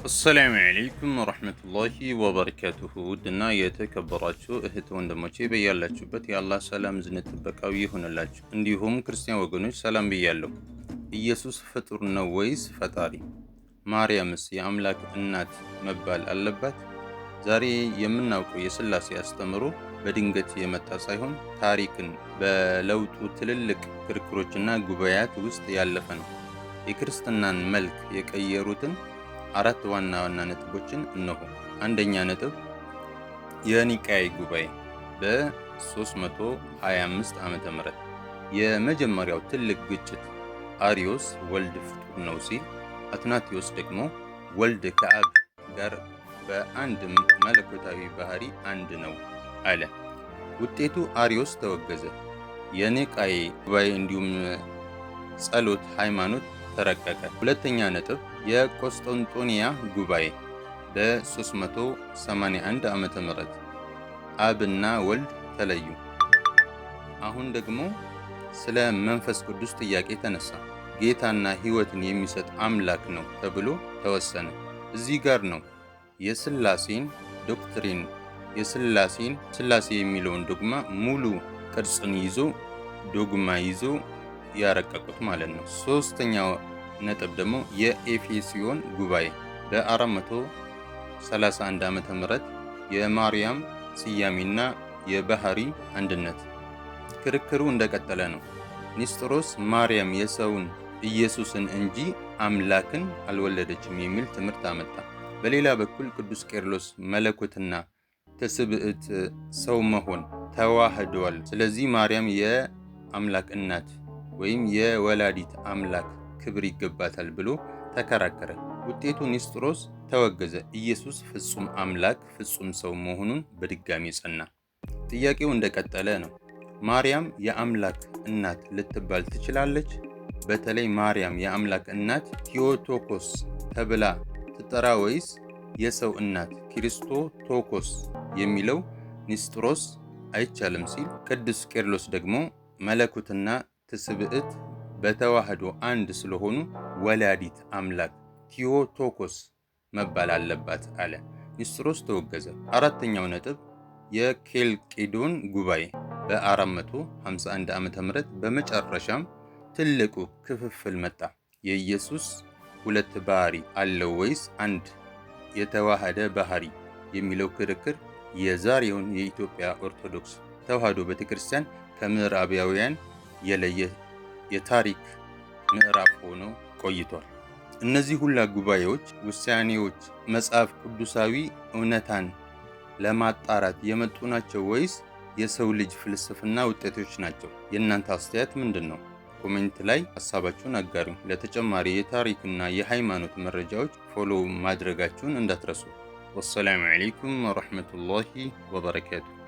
አሰላሙ ዓለይኩም ወረሕመቱላሂ ወበረካቱሁ። ውድና የተከበራችሁ እህት ወንድሞቼ፣ በያላችሁበት የአላህ ሰላም እዝነት ጥበቃው ይሁንላችሁ። እንዲሁም ክርስቲያን ወገኖች ሰላም ብያለሁ። ኢየሱስ ፍጡር ነው ወይስ ፈጣሪ? ማርያምስ የአምላክ እናት መባል አለባት? ዛሬ የምናውቀው የሥላሴ አስተምህሮ በድንገት የመጣ ሳይሆን ታሪክን በለውጡ ትልልቅ ክርክሮችና ጉባኤያት ውስጥ ያለፈ ነው። የክርስትናን መልክ የቀየሩትን አራት ዋና ዋና ነጥቦችን እነሆ። አንደኛ ነጥብ፣ የኒቃይ ጉባኤ በ325 ዓ.ም። የመጀመሪያው ትልቅ ግጭት፣ አሪዮስ ወልድ ፍጡር ነው ሲል፣ አትናቴዎስ ደግሞ ወልድ ከአብ ጋር በአንድ መለኮታዊ ባህሪ አንድ ነው አለ። ውጤቱ አሪዮስ ተወገዘ። የኒቃይ ጉባኤ እንዲሁም ጸሎት ሃይማኖት ተረቀቀ። ሁለተኛ ነጥብ፣ የቆስጠንጦንያ ጉባኤ በ381 ዓ.ም። አብና ወልድ ተለዩ። አሁን ደግሞ ስለ መንፈስ ቅዱስ ጥያቄ ተነሳ። ጌታና ሕይወትን የሚሰጥ አምላክ ነው ተብሎ ተወሰነ። እዚህ ጋር ነው የስላሴን doctrine፣ የስላሴን ስላሴ የሚለውን ዶግማ ሙሉ ቅርጽን ይዞ፣ ዶግማ ይዞ ያረቀቁት ማለት ነው። ሶስተኛው ነጥብ ደግሞ የኤፌሲዮን ጉባኤ በ431 ዓ.ም። የማርያም ስያሜና የባህሪ አንድነት ክርክሩ እንደቀጠለ ነው። ኒስጥሮስ ማርያም የሰውን ኢየሱስን እንጂ አምላክን አልወለደችም የሚል ትምህርት አመጣ። በሌላ በኩል ቅዱስ ቄርሎስ መለኮትና ትስብእት ሰው መሆን ተዋህደዋል፣ ስለዚህ ማርያም የአምላክ እናት ወይም የወላዲት አምላክ ክብር ይገባታል ብሎ ተከራከረ። ውጤቱ ኒስጥሮስ ተወገዘ። ኢየሱስ ፍጹም አምላክ ፍጹም ሰው መሆኑን በድጋሚ ጸና። ጥያቄው እንደቀጠለ ነው። ማርያም የአምላክ እናት ልትባል ትችላለች? በተለይ ማርያም የአምላክ እናት ቲዮቶኮስ ተብላ ትጠራ ወይስ የሰው እናት ኪርስቶቶኮስ የሚለው ኒስጥሮስ አይቻልም ሲል፣ ቅዱስ ቄርሎስ ደግሞ መለኮትና ትስብእት በተዋህዶ አንድ ስለሆኑ ወላዲት አምላክ ቲዮቶኮስ መባል አለባት አለ። ኒስጥሮስ ተወገዘ። አራተኛው ነጥብ፣ የኬልቄዶን ጉባኤ በ451 ዓ.ም። በመጨረሻም ትልቁ ክፍፍል መጣ። የኢየሱስ ሁለት ባህሪ አለው ወይስ አንድ የተዋሃደ ባህሪ የሚለው ክርክር የዛሬውን የኢትዮጵያ ኦርቶዶክስ ተዋሕዶ ቤተክርስቲያን ከምዕራባውያን የለየ የታሪክ ምዕራፍ ሆኖ ቆይቷል። እነዚህ ሁላ ጉባኤዎች፣ ውሳኔዎች መጽሐፍ ቅዱሳዊ እውነታን ለማጣራት የመጡ ናቸው ወይስ የሰው ልጅ ፍልስፍና ውጤቶች ናቸው? የእናንተ አስተያየት ምንድን ነው? Comment ላይ ሀሳባችሁን አጋሩ። ለተጨማሪ የታሪክና የሃይማኖት መረጃዎች follow ማድረጋችሁን እንዳትረሱ። ወሰላሙ ዓለይኩም ወረሕመቱላሂ ወበረካቱ።